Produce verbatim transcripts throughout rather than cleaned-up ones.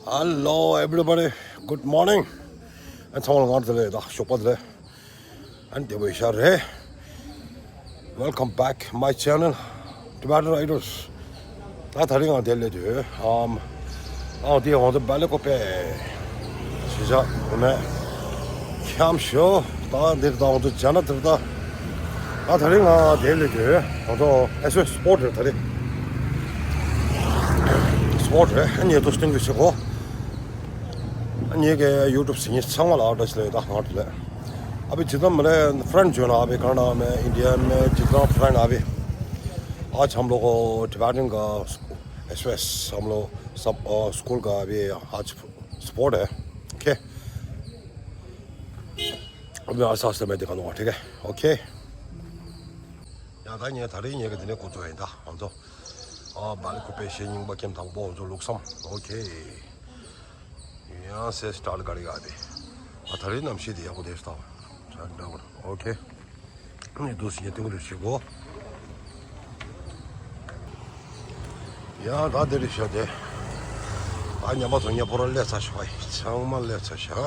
Hello everybody, good morning. ཨ་ཚང་མ་ལ་ང་རང་དེ་ལས་ད་ཞོགས་པ་དེ་ལས་ཨན་དེ་བས་ཤར་རེད། Welcome back my channel, Tibetan Riders. ད་ད་རིང་ང་དེ་ལས་དུས་ཨམ་ཨང་དེ་ཧོང་དུ་སྦ་ལེ་ཀོ་པེ་ཞེས་བྱ་འོ་ནས་འཁྱམ་ཤོ། ད་འདིར་ད་ཧོང་དུ་ཇ་ན་དེར་ད་ད་ད་རིང་ང་དེ་ལས་དུས་ཧོང་དུ་ཨེ་སོ་ཨེ་སི་སི་པོ་ཊི་རེད། ད་རིང་སི་པོ་ཊི་རེད། ཨ་ནི་དུ་སྟེང་དུ་ཆེ་གོ། ངེད་ཀྱི་ཡུ་ཊུབ་སི་ངེད་ཚང་མ་ལ་ཨ་ཏྲ་ཆི་ལེ་ད་ང་ཏི་ལེ། ཨ་བི་ཇི་ཙམ་ལེ་ཧྥ་རན་ཇོན་ཨ་བི་ཀ་ན་མེ་ཨིན་ཌི་ཡ་མེ་ཇི་ཙམ་ཧྥ་རན་ཨ་བི། ཨ་ཆམ་ལོ་གོ་ཊི་བེ་ཊན་ག་ཨེ་སི་ཨེ་སི་ཆམ་ལོ་སབ་ཨ་སི་ཀུལ་ག་ཨ་བི་ཨ་སི་པོ་ཊི་ཨེ། ཨོ་ཁེ། ཨ་བི་ཨ་ས་སི་མེ་དི་ཀ་ནོ་ཨ་ཏི་ཀེ་ཨོ་ཁེ། ཡ་ད་ངས་ད་རེས་ངས་ཀྱི་དེ་ནས་འགོ་བཙུགས་ཡིན་ད་ང་ཚོ། ཨ་སྦ་ལེ་ཀོ་པེ་གཞས་རྙིང་པ་ཀེམ་དང་པོ་ང་ཚོ་ལུགས་བསམ་ཨོ་ཁེ། ཡང་སེ་སི་ཊལ་ག་རེ་ག་དེ། ཨ་ད་རེས་གནམ་གཤིས་དེ་ཡག་པོ་དེ་ལྟ་བ། ཨོ་ཁེ། ནི་དུ་སི་ཡ་ཏིང་རུ་ཞིག་གོ། ཡང་ད་དེ་རེད་ཤག་དེ། ཨ་ཉམས་པ་ཚོ་ཉ་པོ་ར་སླེབས་ཚར་ཤག་ཨ་ཚང་མ་སླེབས་ཚར་ཤག་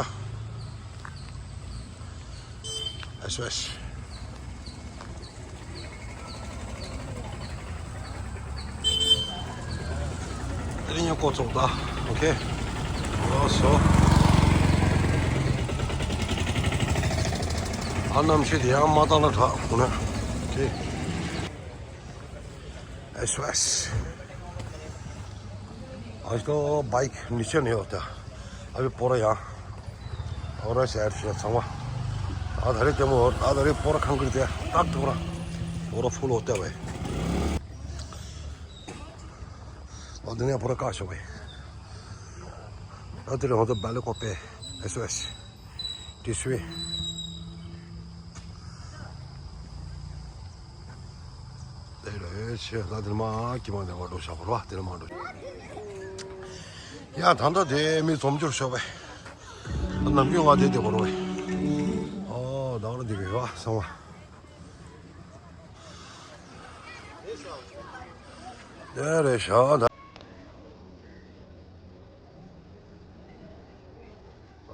ཨེ་སོ་ཨེ་སི། དེ་རིང་ཡང་ཀོ་ཚོགས་ད། ཨོ་ཁེ། ལགས་སོ། ཨ་གནམ་གཤིས་དེ་ཡང་མ་བཏང་ན་དྲག་ཁོ་ན། ཨོ་ཁེ། ཨེ་སོ་ཨེ་སི། ཨ་ཤོ་བྷའི་ཀི་ནི་ཆེ་ནི་ཡོད་ད། ཨ་བི་པོ་ར་ཡང་། པོ་ར་ཤ་ཤ་ཚང་མ། ཨ་ད་རེ་ལྟད་མོ་ཨ་ད་རེ་པོ་ར་ཁང་ཁིར་དེ་ཏག་ཏག་ར། པོ་ར་ཕུལ་ལོ་ཏེ་བས། ཨ་དེ་ནས་པོ་ར་ཀ་ཤོ་བས། ཨ་དེ་རེ་ཧོ་ད་སྦ་ལེ་ཀོ་པེ་ཨེ་སོ་ཨེ་སི། དེ་སུའི། དེ་ལ་ཆེ་ལ་དེ་མ་ཀི་མ་དེ་བ་འགྲོ་ཤག་པོ་ར་དེ་མ་འགྲོ། ཡ་ད་ལྟ་དེ་མི་འཛོམས་འཇུག་ཤོག་པས། ནམ་རྒྱུན་ང་དེ་དེ་བོ་རོ། ཨོ་ད་ར་དེ་གི་བ་སོང་བ། དེ་རེད་ཤག་ད།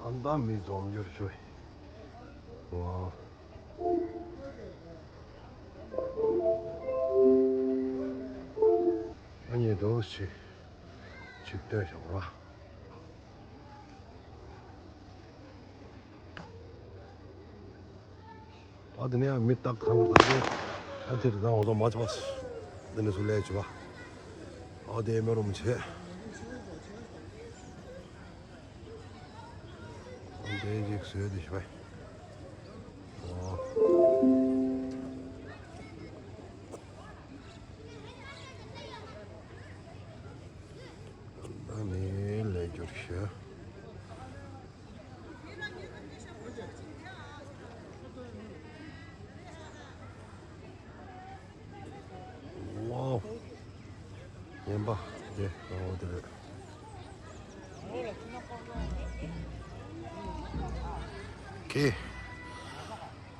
ཨ་མདའ་མི་འཛོམས་འཇུག་ཤོག་ཨོ། ཨ་ནི་དུ་ཆི་ཆིག་སྟོན་ཞོག་ར། ཨ་དེ་ནས་མི་རྟག་ཁང་དང་ཨ་དེ་རི་དང་འོ་དོ་མ་ཆ་བ་དེ་ནས་སུ་ལས་ཆི་བ། ཨ་དེ་མེ་རུམ་ཆེ། ཨ་དེ་ཅིག་སོས་དེ་ཤི་བ། ཨོ། ཨ་ནི་ལས་འགྱུར་ཤི། ཝའོ། ངན་པ་དེ་ཨོ་དེ་རེད། ཁེ།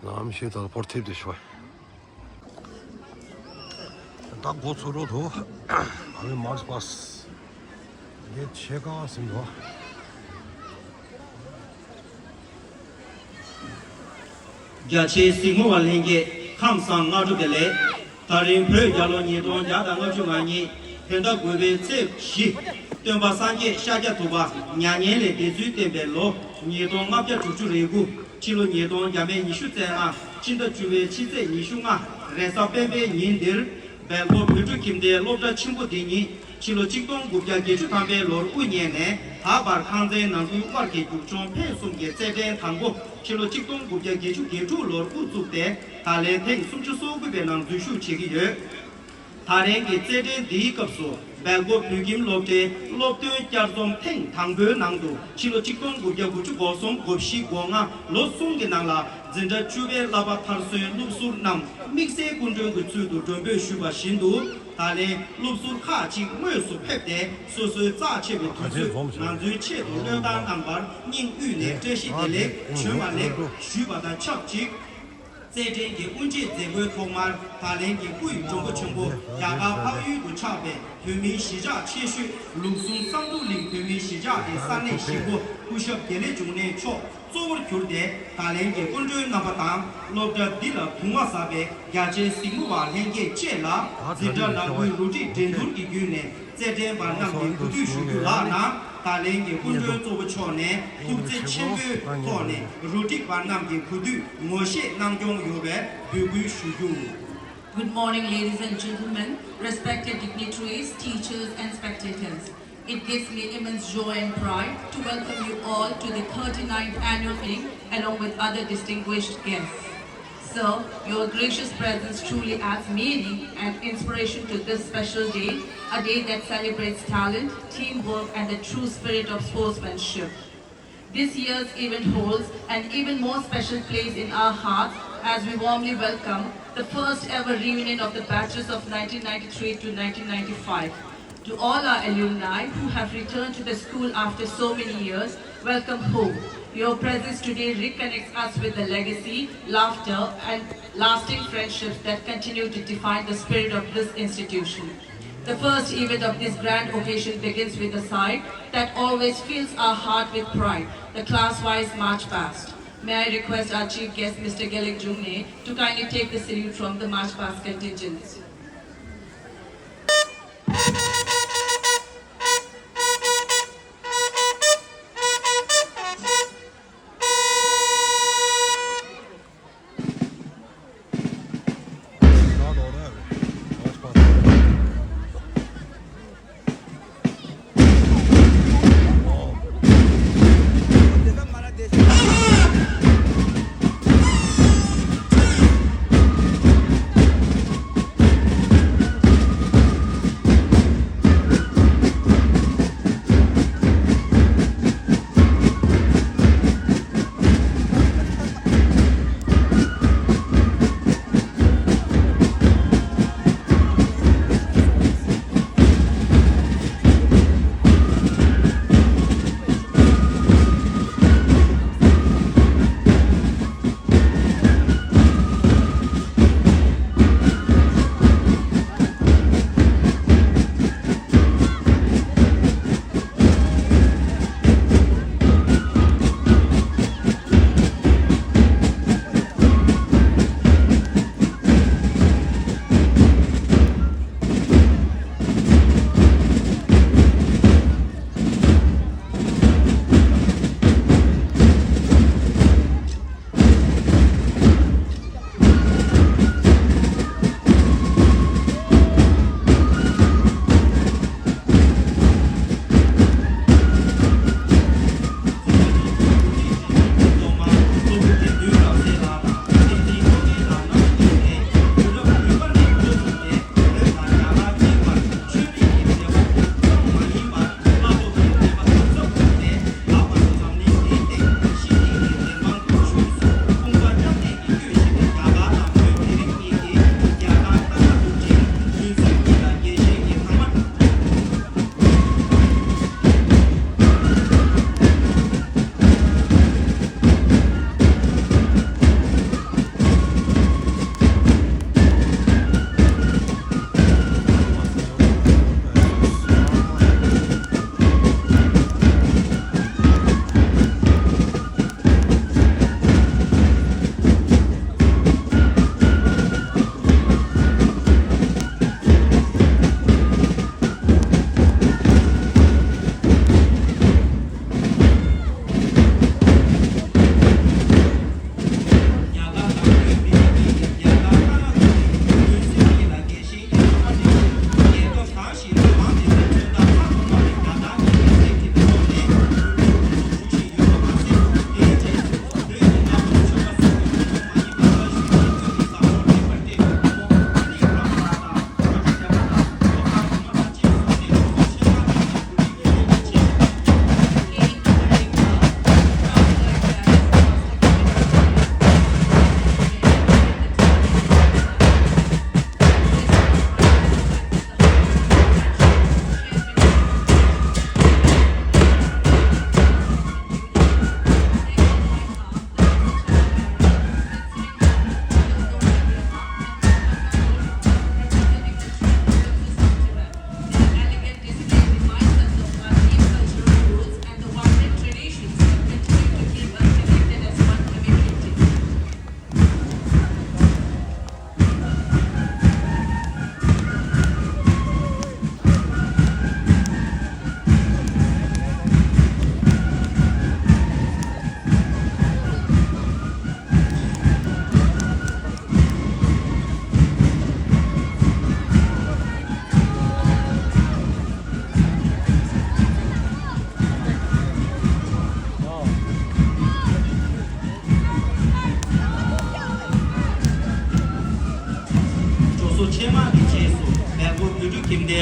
ལམ་ཤེས་དང་པོར་ཐེབས་དེ་ཤོད། ད་འགོ་ཚུགས་རོགས་དུ། ཨ་མི་མར་སི་པ་སི། དེ་ཆེ་ཀ་ཟིན་དོ། རྒྱ་ཆེའི་གཟིགས་མོ་བ་ལྷན་རྒྱས་ཁམས་བཟང་སྔ་དྲོ་བདེ་ལེགས། ད་རིང་བོད་རྒྱལ་ལོ་ཉིས་སྟོང་བརྒྱ་དང་ལྔ་བཅུ་ང་གཉིས་བོད་ཟླ་དགུ་པའི་ཚེས་བཞི། སྟོན་པ་སངས་རྒྱས་ཤཱཀྱ་ཐུབ་པ་མྱ་ངན་ལས་འདས་ཚུལ་བསྟན་པའི་ལོ་ཉིས་སྟོང་ལྔ་བརྒྱ་དྲུག་ཅུ་རེ་དགུ། ཕྱི་ལོ་ཉིས་སྟོང་བརྒྱ་མེད་ཉི་ཤུ་རྩ་ལྔ། ཕྱི་ཟླ་བཅུ་པའི་ཕྱི་ཚེས་ཉི་ཤུ་ལྔ། རེས་གཟའ་སྤེན་པའི་ཉིན་འདིར། སྦེལ་ཀོབ་བོད་ཕྲུག་ཁྱིམ་སྡེའི་སློབ་གྲྭ་ཆེན་པོ་འདི་ཉིད་ཕྱི་ལོ་ཆིག་སྟོང་དགུ་བརྒྱ་བརྒྱད་ཅུ་ཐམ་པའི་ལོར་དབུ་བརྙེས་ནས་ད་བར་ཁང་ཚན་ནང་ཁུལ་དབར་གྱི་རྒྱུག་མཆོང་ཕེབས་གསུམ་གྱི་རྩེད་འགྲན་དང་པོ་ཕྱི་ལོ་ཆིག་སྟོང་དགུ་བརྒྱ་བརྒྱད་ཅུ་གྱ་དྲུག་ལོར་དབུ་བཙུགས་ཏེ་ད་ལན་ཐེངས་སུམ་ཅུ་སོ་དགུ་པའི་ནང་འཛུལ་ཞུགས་བྱེད་ཀྱི་ཡོད། ད་རེས་ཀྱི་རྩེད་འགྲན་འདིའི་སྐབས་སུ་སྦེལ་ཀོབ་བོད་ཁྱིམ་སློབ་གྲྭའི་སློབ་ཐོན་བསྐྱར་འཛོམས་ཐེངས་དང་པོའི་ནང་དུ་ཕྱི་ལོ་ཆིག་སྟོང་དགུ་བརྒྱ་དགུ་བཅུ་གོ་གསུམ་གོ་བཞི་གོ་ལྔ་ལོ་གསུམ་གྱི་ནང་ལ་འཛིན་གྲྭ་བཅུ་པའི་བསླབ་པ་མཐར་སོན་སློབ་ཟུར་རྣམས་དམིགས་བསལ་སྐུ་མགྲོན་གྱི་ཚུལ་དུ་མགྲོན་འབོད་ཞུས་པ་བཞིན་དུ་ད་ལན་སློབ་ཟུར་ཁག་ཅིག་དངོས་སུ་ཕེབས་ཏེ་སོ་སོའི་རྩ་ཆེ་བའི་དུས་ཚོད་ང་ཚོའི་ཆེད་དུ་བློས་བཏང་གནང་བར་སྙིང་དབུས་ནས་བཀྲ་ཤིས་བདེ་ལེགས་བྱོན་པ་ལེགས་ཞུས་པ་དང་ཆབས་ཅིག་རྩེད་འགྲན་གྱི་དབུ་འབྱེད་མཛད་སྒོའི་ཐོག་མར་ད་ལན་གྱི་དབུས་མགྲོན་པོ་ཆེན་པོ་རྒྱ་གར་འཕགས་ཡུལ་དུ་ཆགས་པའི་བོད་མིའི་གཞིས་ཆགས་ཆེ་ཤོས་ལུགས་ཟུང་བསམ་གྲུབ་གླིང་བོད་ གཞིས་ཆགས་དེ་ས་གནས་གཞིས་འགོ་སྐུ་ཞབས་དགེ་ལེགས་འབྱུང་གནས་མཆོག་གཙོ་བོར་གྱུར་ཏེ། ད་ལན་གྱི་སྐུ་མགྲོན་རྣམ་པ་དང་སློབ་གྲྭ་འདི་ལ་དུང་བ་ཟབ་པའི་རྒྱ་ཆེའི་གཟིགས་མོ་བ་ལྷན་རྒྱས་བཅས་ལ་འཛིན་གྲྭ་ནང་ཁུལ་རོལ་རྩེད་འགྲན་བསྡུར་གྱི་བརྒྱུད་ནས་རྩེད་འགྲན་པ་རྣམས་ཀྱི་གུས་འདུད་ཞུ་རྒྱུ་ལགས་ན། ད་ལན་གྱི་སྐུ་མགྲོན་གཙོ་བོ་མཆོག་ནས་ཐུགས་བརྩེ་ཆེན་པོའི་ཐོག་ནས་རོལ་རྩེད་པ་རྣམས་ཀྱི་གུས་འདུད་ངོ་ཤེས་གནང་སྐྱོང་ཡོང་བའི་འབོད་སྐུལ་ཞུ་རྒྱུ། Good morning, ladies and gentlemen, respected dignitaries, teachers, and spectators. It gives me immense joy and pride to welcome you all to the thirty-ninth annual meeting along with other distinguished guests. Sir, your gracious presence truly adds meaning and inspiration to this special day, a day that celebrates talent, teamwork, and the true spirit of sportsmanship. This year's event holds an even more special place in our hearts as we warmly welcome the first ever reunion of the batches of nineteen ninety-three to nineteen ninety-five. To all our alumni who have returned to the school after so many years, welcome home. Your presence today reconnects us with the legacy, laughter, and lasting friendships that continue to define the spirit of this institution. The first event of this grand occasion begins with a sight that always fills our heart with pride, the class-wise march past. May I request our chief guest, Mister Gelek Jungme, to kindly take the salute from the march past contingents.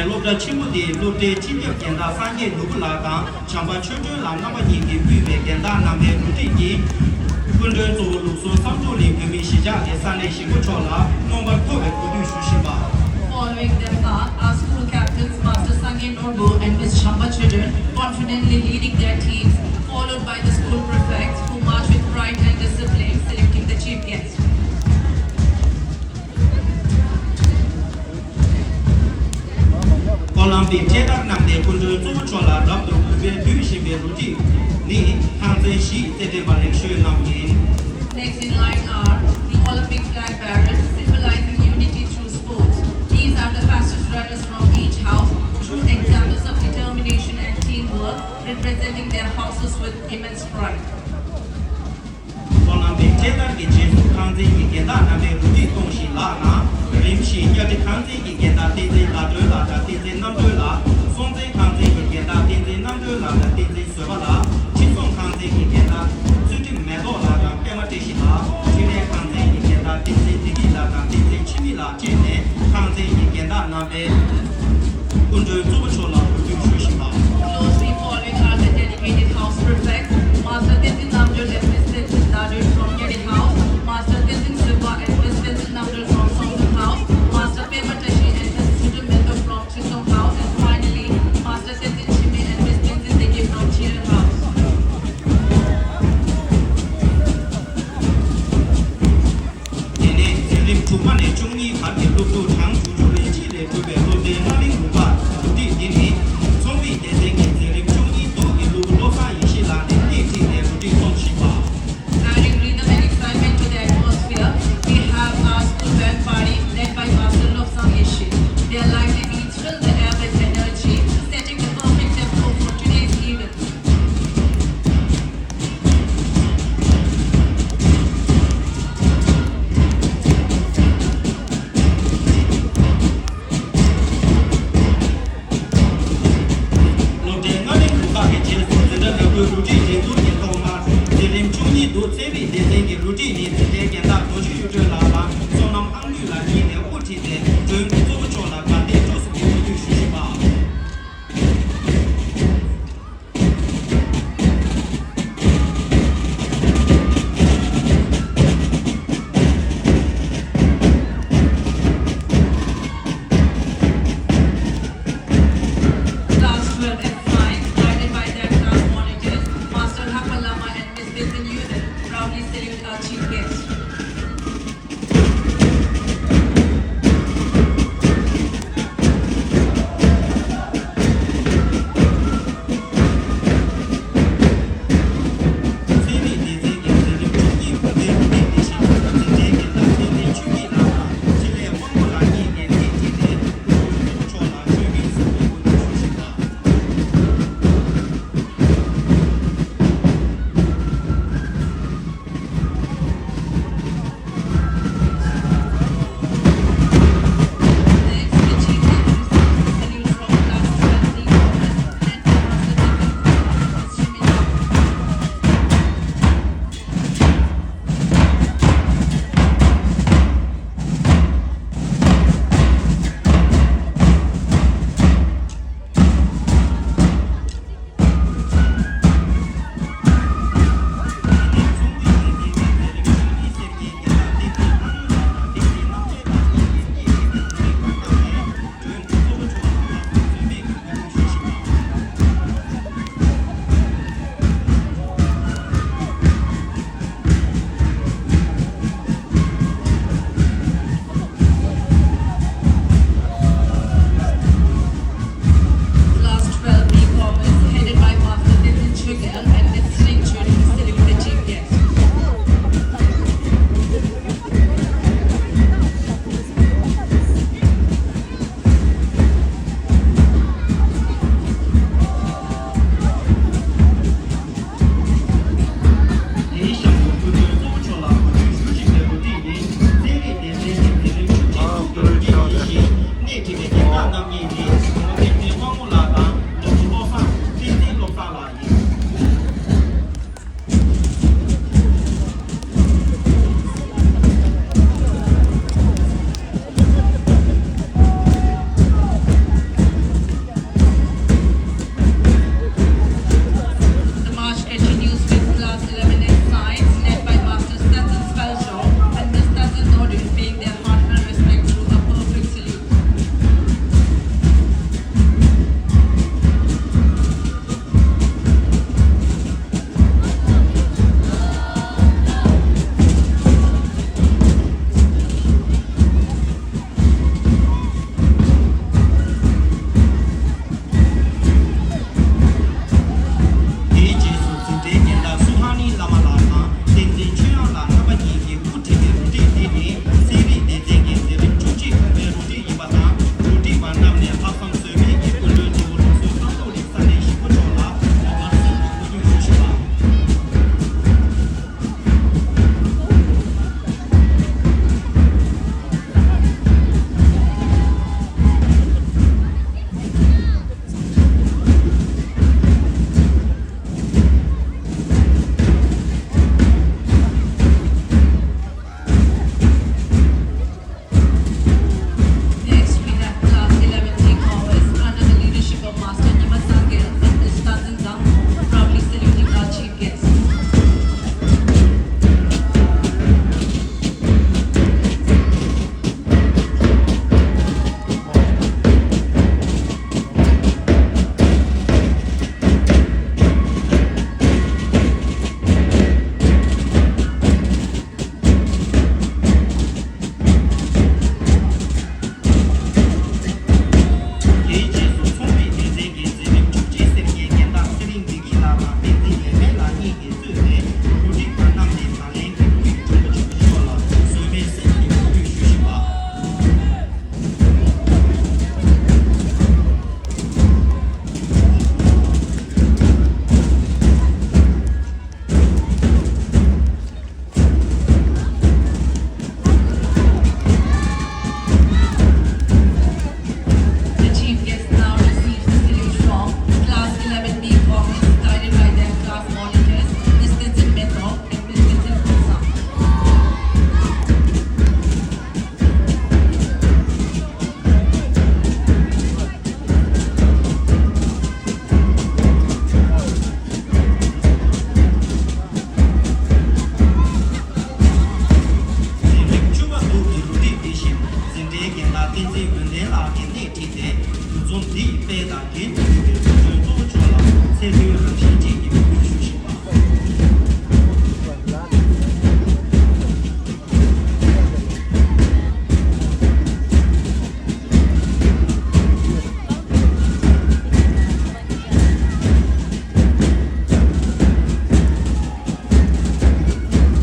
སློབ་གྲྭ་ཆེན་མོ་དེའི་སློབ་གྲྭའི་སྤྱི་ཁྱབ་སྦྱིན་བདག་སངས་རྒྱས་ནོར་བུ་ལགས་དང་བྱམས་པ་ཆོས་སྒྲོན་ལགས་རྣམ་པ་གཉིས་ཀྱིས་དབུས་པའི་སྦྱིན་བདག་རྣམ་པའི་རུ་སྒྲིག་གིས། སྐུ་མགྲོན་གཙོ་བོ་ལུགས་སྲོལ་བསམ་གྲུབ་གླིང་བོད་མིའི་གཞིས་ཆགས་ཀྱི་ས་གནས་གཞིས་འགོ་མཆོག་ལ་རྣམ་པར་མཐོ་བའི་གུས་འདུད་ཞུ་བཞིན་པ། Following them are our school captains, Master Sangye Norbu and Miss Chamba Children, confidently leading their teams, followed by the school prefects, who march with pride and discipline, saluting the chief guest. ཨོ་ལམ་པིག་འཕྲེད་དར་བསྣམས་ཏེ་སྐུ་མགྲོན་གཙོ་བོ་མཆོག་ལ་རབ་ཏུ་གུས་པས་འདུད་བཞིན་པའི་རུ་སྒྲིག་ནི་ཁང་ཚན་བཞིའི་རྩེད་འགྲན་པ་ལེགས་ཤོས་རྣམས་ཡིན། Next in line are the Olympic flag bearers, symbolizing unity through sports. These are the fastest runners from each house, true examples of determination and teamwork, representing their houses with immense pride. ཨོ་ལམ་པིག་འཕྲེད་དར་གྱི་རྗེས་སུ་ཁང་ཚན་གྱི་སྦྱིན་བདག་རྣམ་པས་རུ་སྒྲིག་གཏོང་བཞིན་ལགས་ན། རིམ་བཞིན་གཉའ་ཁྲི་ཁང་ཚན་གྱི་སྦྱིན་བདག་བསྟན་འཛིན་ཟླ་སྒྲོན་ལགས་དང་བསྟན་འཛིན་རྣམ་གྲོལ་ལགས། སྲོང་བཙན་ཁང་ཚན་གྱི་སྦྱིན་བདག་བསྟན་འཛིན་རྣམ་གྲོལ་ལགས་དང་བསྟན་འཛིན་བཟོད་པ་ལགས། ཁྲི་སྲོང་ཁང་ཚན་གྱི་སྦྱིན་བདག་ཚུལ་ཁྲིམས་མེ་ཏོག་ལགས་དང་པད་མ་བཀྲ་ཤིས་ལགས། འཕྲིན་ལས་ཁང་ཚན་གྱི་སྦྱིན་བདག་བསྟན་འཛིན་བདེ་སྐྱིད་ལགས་དང་བསྟན་འཛིན་འཆི་མེད་ལགས་བཅས་ནས་ཁང་ཚན་གྱི་སྦྱིན་བདག་རྣམ་པས་སྐུ་མགྲོན་གཙོ་བོ་མཆོག་ལ་གུས་འདུད་ཞུ་བཞིན་པ། Closely following are the dedicated house prefects, Master Tenzin Namdol and Miss Tenzin Dadol from Nyade House, Master Tenzin Silva and Miss Tenzin Namdol from Songdon House, Master Pema Tashi and Miss Sudum Mendo from Chisong House, and finally, Master Tenzin Chime and Miss Tenzin Dege from Chiran House. དེ་ནས་འཛིན་རིམ་དྲུག་པ་ནས་བཅུ་གཉིས་བར་གྱི་སློབ་ཕྲུག་གྲངས་དྲུག་ཅུ་རེ་གཅིག་ལས་གྲུབ་པའི་སློབ་གྲྭའི་སྔགས་གླིང་ལུང་པར་གོ་སྒྲིག་འདི་ནི། ཚོང་རིག་སྡེ་ཚན་གྱི་འཛིན་རིམ་བཅུ་གཉིས་འདུག་གི་སློབ་བུ་བློ་བཟང་ཡེ་ཤེས་ལགས་ནས་སྣེ་ཁྲིད་ནས་གོ་སྒྲིག་གཏོང་བཞིན་པ། Adding rhythm and excitement to the atmosphere, we have our school band party led by Master Lobsang Yeshe. Their lively beats fill the air with energy, setting the perfect tempo for today's event. སློབ་གྲྭའི་སྔགས་གླིང་རུ་ཁག་གི་རྗེས་སུ་འཛིན་གྲྭ་ནང་ཁུལ་རུ་སྒྲིག་འགྲན་བསྡུར་གྱི་ཐོག་མར་འཛིན་རིམ་བཅུ་གཉིས་འདུག་ཚན་རིག་སྡེ་ཚན་གྱི་རུ་སྒྲིག་ནི་འཛིན་གྲྭའི་སྦྱིན་བདག་རྡོ་རྗེ་གཡུ་སྒྲོན་ལགས་དང་བསོད་ནམས་ཨང་བདུན་ལགས་གཉིས་ནས་དབུ་ཁྲིད་དེ་མགྲོན་གཙོ་བོ་མཆོག་ལ་དགའ་དད་སྤྲོ་གསུམ་གྱི་གུས་འདུད་ཞུ་བཞིན་པ། Class twelve in science, guided by their class monitors, Master Hapa Lama and Miss Vincent Yuden, proudly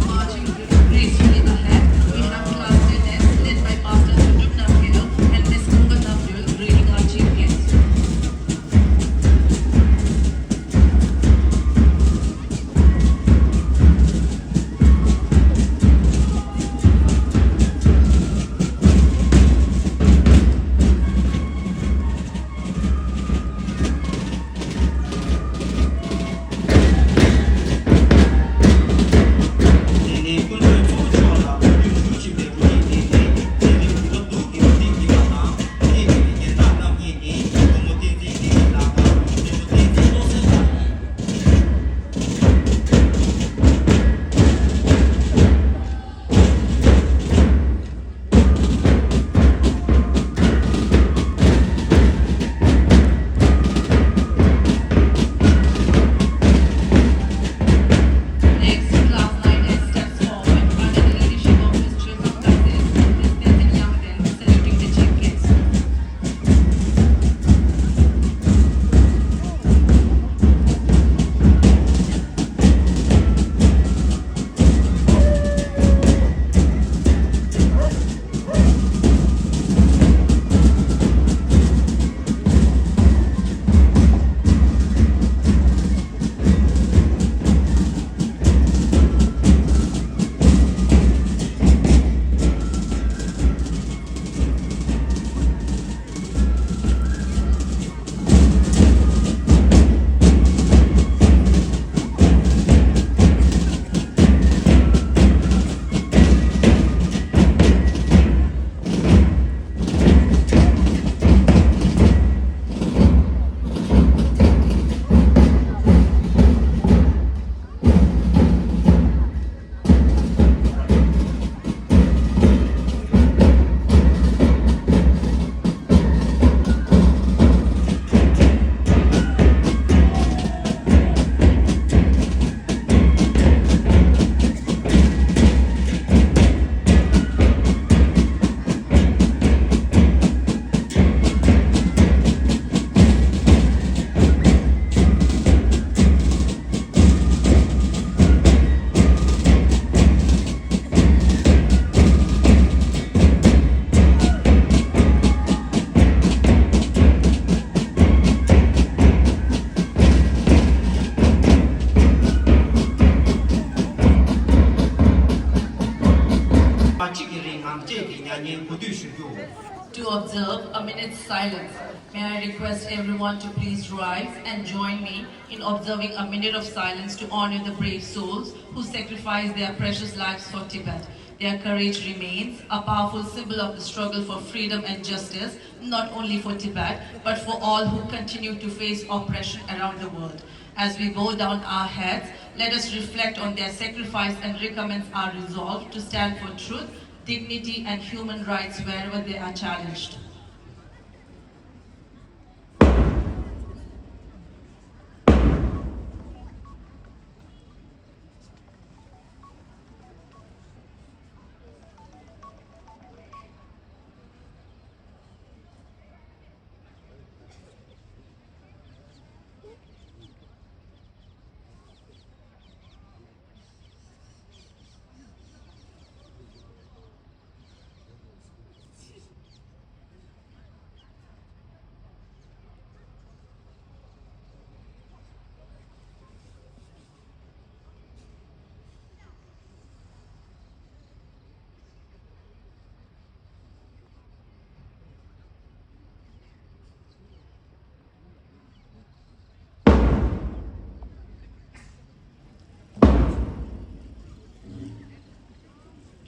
Marching gracefully ahead, we have class ten S led by Pastor Sudum Namgyel and Miss Kunga Namgyel greeting our chief guest. Next, class nine S steps forward under the leadership of Miss Chulham Kathis and Miss Tenzin Yangden, saluting the chief guest. གཅིག་གི་རིང་ངང་བཅས་ཀྱི་མྱ་ངན་གོ་སྡུད་ཞུ་རྒྱུ། To observe a minute's silence. May I request everyone to please rise and join me in observing a minute of silence to honor the brave souls who sacrificed their precious lives for Tibet. Their courage remains a powerful symbol of the struggle for freedom and justice, not only for Tibet, but for all who continue to face oppression around the world. As we bow down our heads, let us reflect on their sacrifice and recommence our resolve to stand for truth, dignity, and human rights wherever they are challenged.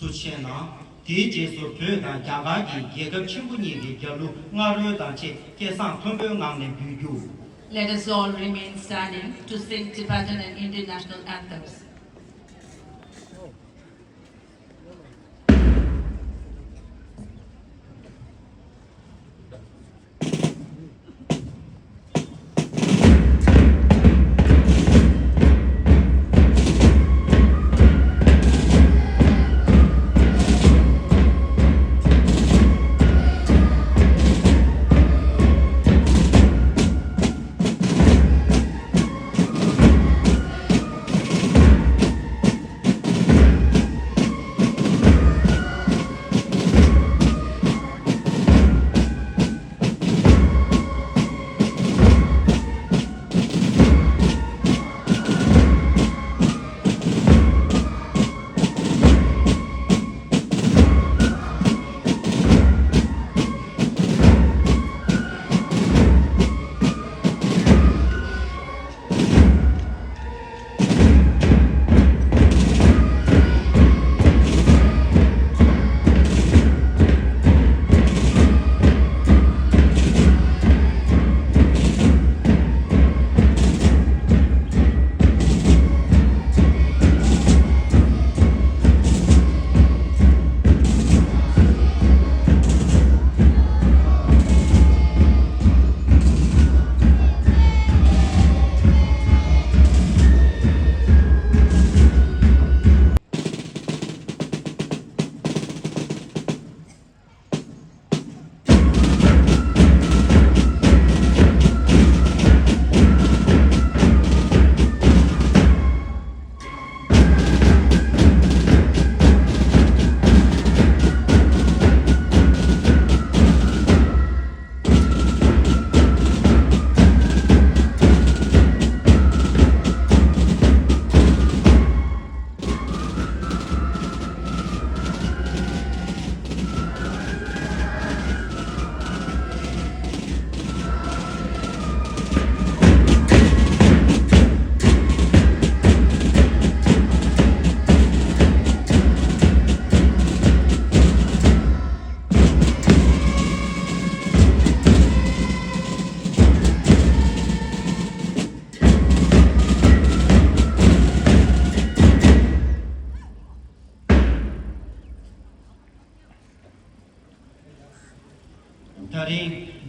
ཐུགས་རྗེ་གནང་། དེའི་རྗེས་སུ་བོད་དང་རྒྱ་གར་གྱི་རྒྱལ་ཁབ་ཆེན་པོ་གཉིས་ཀྱི་རྒྱལ་གླུ་སྔ་རོལ་དང་བཅས་སྐད་གསང་མཐོན་པོའི་ངང་ནས་འབུལ་རྒྱུ། Let us all remain standing to sing Tibetan and Indian national anthems.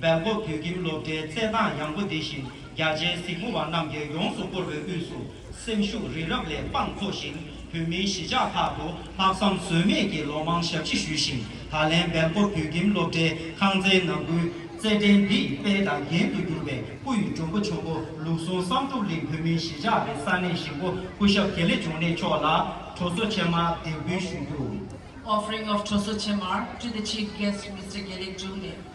སྦེལ་ཀོབ་བོད་ཁྱིམ་སློབ་གྲྭའི་རྩེད་ཐང་ཡངས་པོ་འདི་བཞིན་རྒྱ་ཆེའི་གཟིགས་མོ་བ་རྣམས་ཀྱིས་ཡོངས་སུ་བསྐོར་བའི་དབུས་སུ་སེམས་ཤུགས་རི་རབ་ལས་དཔངས་མཐོ་ཞིང་བོད་མིའི་གཞིས་ཆགས་ཁག་ཏུ་ལྷག་བསམ་ཟོལ་མེད་ཀྱིས་ལོ་མང་ཞབས་ཕྱི་ཞུས་ཤིང་ད་ལན་སྦེལ་ཀོབ་བོད་ཁྱིམ་སློབ་གྲྭའི་ཁང་ཚན་ནང་ཁུལ་རྩེད་འགྲན་འདིའི་དཔལ་དང་རྒྱན་དུ་གྱུར་པའི་སྐུ་ཡི་མགྲོན་པོ་ཆེན་པོ་ལུགས་ཟུང་བསམ་གྲུབ་གླིང་བོད་མིའི་གཞིས་ཆགས་ཀྱི་ས་གནས་གཞིས་འགོ་སྐུ་ཞབས་དགེ་ལེགས་འབྱུང་གནས་མཆོག་ལ་གྲོ་སོ་ཕྱེ་མར་འདེགས་འབུལ་ཞུ་རྒྱུ། Offering of Choso Chemar to the Chief Guest, Mister Gelek Jungde.